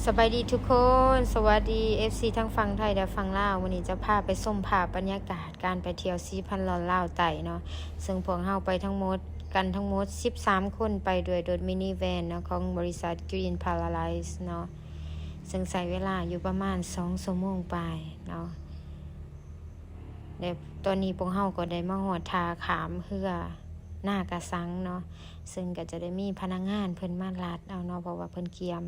ສະບາຍດີທຸກຄົນ ສະຫວັດດີ ເອັຟຊີ ທັງຝັ່ງໄທ ແລະ ຝັ່ງລາວ. ມື້ນີ້ຈະພາໄປຊົມພາບບັນຍາກາດການໄປທ່ຽວສີ່ພັນລອນລາວໃຕ້ເນາະ, ເຊິ່ງພວກເຮົາໄປທັງໝົດ ກັນທັງໝົດສິບສາມຄົນ ໄປດ້ວຍລົດມິນິແວນເນາະ ຂອງບໍລິສັດ Green Paradise ເນາະ, ເຊິ່ງໃຊ້ເວລາຢູ່ປະມານສອງຊົ່ວໂມງປາຍເນາະ. ແລະ ຕອນນີ້ພວກເຮົາກໍໄດ້ມາຮອດທ່າຂ້າມເຮືອນາກະສັງເນາະ, ເຊິ່ງກໍຈະໄດ້ມີພະນັກງານເພິ່ນມາລັດເອົາເນາະ ເພາະວ່າເພິ່ນກຽມ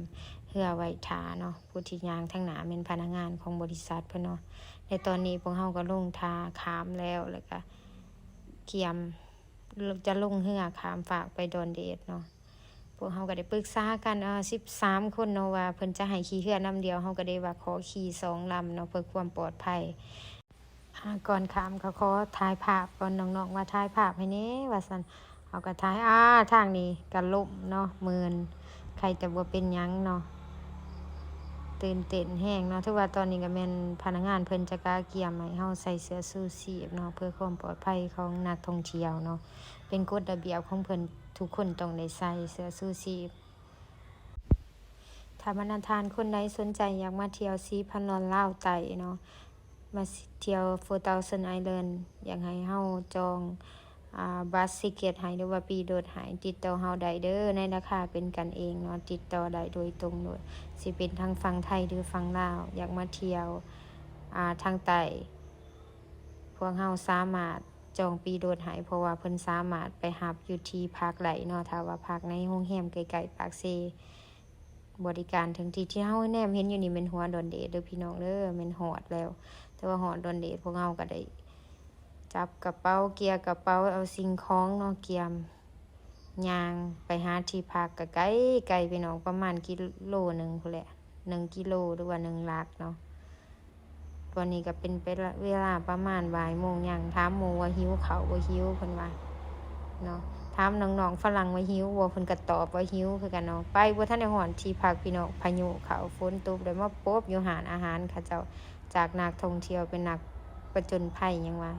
ເຮືອໄວ້ຖ້າເນາະ. ຜູ້ທີ່ຍ່າງທາງໜ້າແມ່ນພະນັກງານຂອງບໍລິສັດເພິ່ນເນາະ. ແລະ ຕອນນີ້ພວກເຮົາກໍລົງທ່າຂ້າມແລ້ວ ແລ້ວກໍກຽມຈະລົງເຮືອຂ້າມຟາກໄປດອນເດດເນາະ. ພວກເຮົາກໍໄດ້ປຶກສາກັນ ເອີ ສິບສາມຄົນເນາະ ວ່າເພິ່ນຈະໃຫ້ຂີ່ເຮືອລຳດຽວ, ເຮົາກໍໄດ້ວ່າຂໍຂີ່ສອງລຳເນາະ ເພື່ອຄວາມປອດໄພ. ອາ ກ່ອນຂ້າມກໍຂໍຖ່າຍພາບກ່ອນ ນ້ອງໆວ່າຖ່າຍພາບໃຫ້ແດ່ວ່າຊັ້ນ. ເຮົາກໍຖ່າຍ ອາ ທາງນີ້ກໍລົ້ມເນາະ ເມີນ ໃຄແຕ່ບໍ່ເປັນຫຍັງເນາະ. ຕື່ນເຕັ້ນແຮງເນາະ. ຖືວ່າຕອນນີ້ກໍແມ່ນພະນັກງານເພິ່ນຈະກະກຽມໃຫ້ເຮົາໃສ່ເສື້ອຊູຊີບເນາະ ເພື່ອຄວາມປອດໄພຂອງນັກທ່ອງທ່ຽວເນາະ. ເປັນກົດລະບຽບຂອງເພິ່ນ ທຸກຄົນຕ້ອງໄດ້ໃສ່ເສື້ອຊູຊີບ. ຖ້າບັນດາທ່ານຄົນໃດສົນໃຈຢາກມາທ່ຽວສີ່ພັນລອນລາວໃຕ້ເນາະ ມາທ່ຽວ Four Thousand Island ຢາກໃຫ້ເຮົາຈອງ ອາ ບັດຕິກເກັດໃຫ້ ຫຼືວ່າປີ້ລົດໃຫ້ ຕິດຕໍ່ເຮົາໄດ້ເດີ ໃນລາຄາເປັນກັນເອງເນາະ. ຕິດຕໍ່ໄດ້ໂດຍຕົງໂລດ ຊິເປັນທັງຝັ່ງໄທ ຫຼື ຝັ່ງລາວ ຢາກມາທ່ຽວ ອາ ທາງໃຕ້ ພວກເຮົາສາມາດຈອງປີ້ລົດໃຫ້ ເພາະວ່າເພິ່ນສາມາດໄປຮັບຢູ່ທີ່ພັກໄດ້ເນາະ ຖ້າວ່າພັກໃນໂຮງແຮມໃກ້ໆປາກເຊ. ບໍລິການເຖິງທີ່ ທີ່ເຮົາແນມເຫັນຢູ່ນີ້ແມ່ນຫົວດອນເດດເດີພີ່ນ້ອງເດີ ແມ່ນຮອດແລ້ວ. ແຕ່ວ່າຮອດດອນເດດ ພວກເຮົາກໍໄດ້ຈັບກະເປົາ ເກຍກະເປົາ ເອົາສິ່ງຂອງເນາະ ກຽມຍ່າງໄປຫາທີ່ພັກ. ກໍໄກໆ ພີ່ນ້ອງ ປະມານກິໂລໜຶ່ງພຸ້ນແຫຼະ ໜຶ່ງກິໂລ ຫຼືວ່າໜຶ່ງຫຼັກເນາະ. ຕອນນີ້ກໍເປັນໄປເວລາປະມານບ່າຍໂມງ ຍັງຖາມໝູ່ວ່າຫິວເຂົ້າບໍ່ຫິວ ເພິ່ນວ່າເນາະ. ຖາມນ້ອງໆຝຣັ່ງວ່າຫິວບໍ່ ເພິ່ນກໍຕອບວ່າຫິວຄືກັນເນາະ. ໄປບໍ່ທັນໄດ້ຮອດທີ່ພັກພີ່ນ້ອງ ພາຍຸເຂົ້າ ຝົນຕົກ ໄດ້ມາປົບຢູ່ຮ້ານອາຫານເຂົາເຈົ້າ ຈາກນັກທ່ອງທ່ຽວເປັນນັກປະຈົນໄພຫຍັງວ່າ.